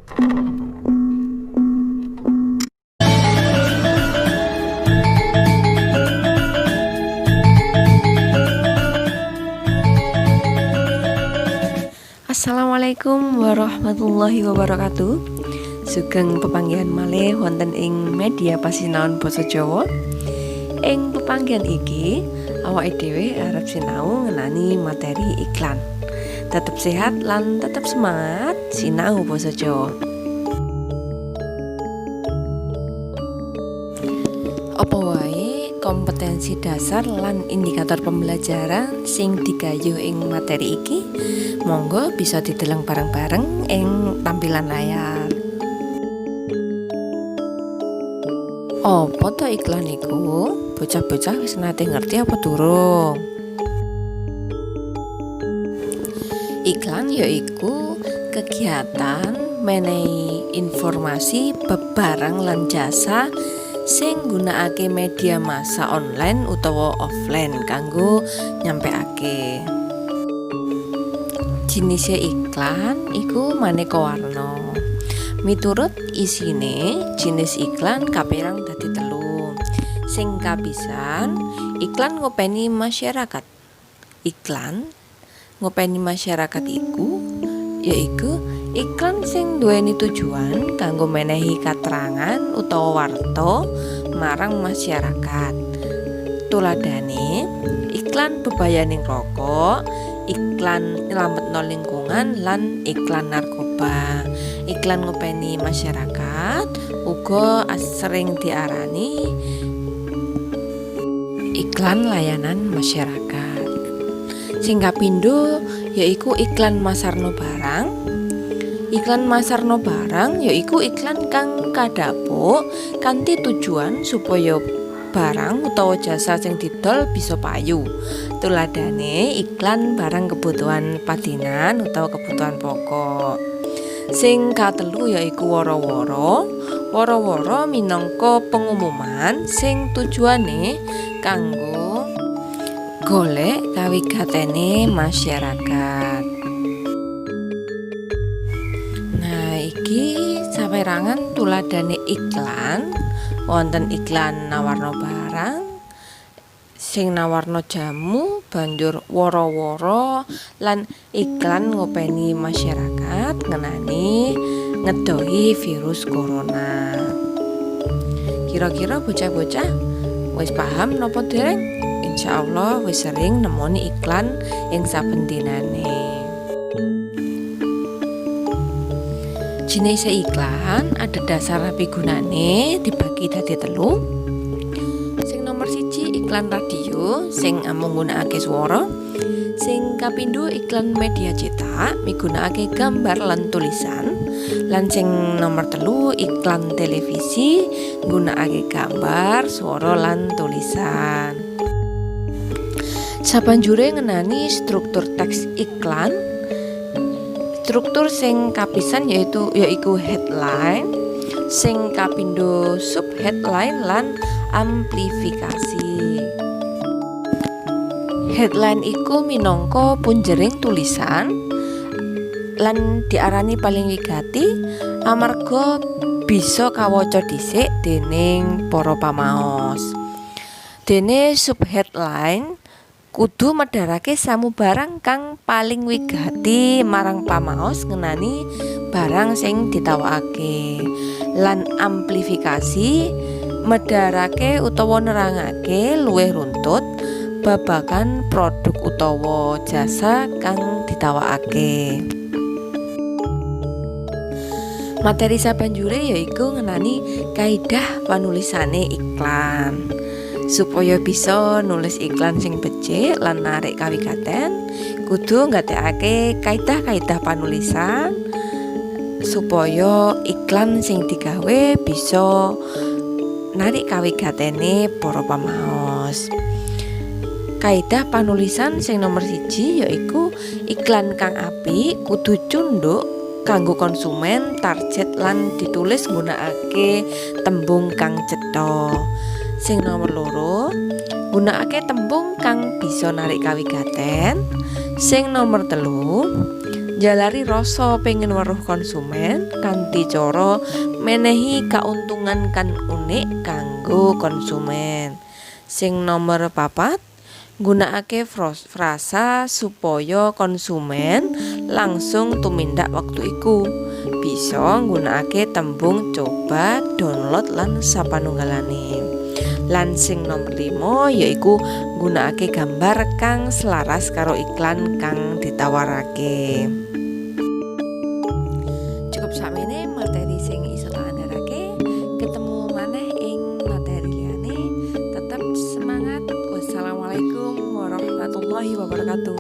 Assalamualaikum warahmatullahi wabarakatuh. Sugeng pepanggihan malih wonten ing media pasinaon basa Jawa. Ing pepanggihan iki awake dhewe arep sinau ngenani materi iklan. Tetep sehat lan tetep semangat sinau basa Jawa. Apa wae kompetensi dasar lan indikator pembelajaran sing digayuh ing materi iki? Monggo bisa dideleng bareng-bareng ing tampilan layar. Apa to iklan iku? Bocah-bocah wis nate ngerti apa durung? Iklan yaiku kegiatan menehi informasi bab barang lan jasa sing nggunakake media massa online utawa offline kanggo nyampekake. Jinise iklan iku maneka warna. Miturut isine, jinis iklan kaperang dadi telu. Sing kapisan, iklan ngopeni masyarakat. Iklan ngopeni masyarakat iku yaiku iklan sing nduweni tujuan kanggo menehi katerangan utawa warta marang masyarakat. Tuladhane iklan bebayaning rokok, iklan nylametno lingkungan lan iklan narkoba. Iklan ngopeni masyarakat uga asring diarani iklan layanan masyarakat. Sing kapindho yaiku iklan masarno barang. Iklan masarno barang yaiku iklan kang kadhapuk kanthi tujuan supaya barang utawa jasa sing didol bisa payu. Tuladhane iklan barang kebutuhan padinan utawa kebutuhan pokok. Sing katelu yaiku wara-wara. Wara-wara minangka pengumuman sing tujuane kanggo golek kawigatene masyarakat. Nah, iki saperangan tuladhane iklan. Wonten iklan nawarno barang, sing nawarno jamu, banjur wara-wara lan iklan ngopeni masyarakat ngenani ngedohi virus corona. Kira-kira bocah-bocah wis paham napa dereng? Insyaallah wis sering nemoni iklan ing saben dinane. Jinise iklan adhedhasar pigunane dibagi dadi telu. Sing nomor siji iklan radio sing amung nggunakake swara. Sing kapindho iklan media cetak migunakake gambar lan tulisan. Lan sing nomor telu iklan televisi nggunakake gambar, swara lan tulisan. Sabanjure ngenani struktur teks iklan. Struktur sing kapisan yaiku headline, sing kapindho subheadline lan amplifikasi. Headline iku minangka punjering tulisan lan diarani paling wigati amarga bisa kawaca dhisik dening para pamaos. Dene subheadline kudu medharake samubarang kang paling wigati marang pamaos ngenani barang sing ditawakake. Lan amplifikasi medharake utawa nerangake luwih runtut babagan produk utawa jasa kang ditawakake. Materi sabanjure yaiku ngenani kaidah panulisane iklan. Supaya bisa nulis iklan sing becik lan narik kawigaten, kudu nggatekake kaidah-kaidah panulisan supaya iklan sing digawe bisa narik kawigatene para pamaos. Kaidah panulisan sing nomor siji yaiku iklan kang apik kudu cunduk kanggo konsumen target lan ditulis nggunakake tembung kang cetha. Sing nomor loro, nggunakake tembung kang bisa narik kawigaten. Sing nomor telu, njalari rasa pengen weruh konsumen kanthi cara menehi kauntungan kang unik kanggo konsumen. Sing nomor 4, nggunakake frasa supaya konsumen langsung tumindak wektu iku. Bisa nggunakake tembung coba, download lan sapanunggalane. Lan sing nomor 5 yaiku nggunakake gambar kang selaras karo iklan kang ditawarake. Cukup sakmene materi sing iso tak andharake. Ketemu maneh ing materi liyane. Tetep semangat. Wassalamualaikum warahmatullahi wabarakatuh.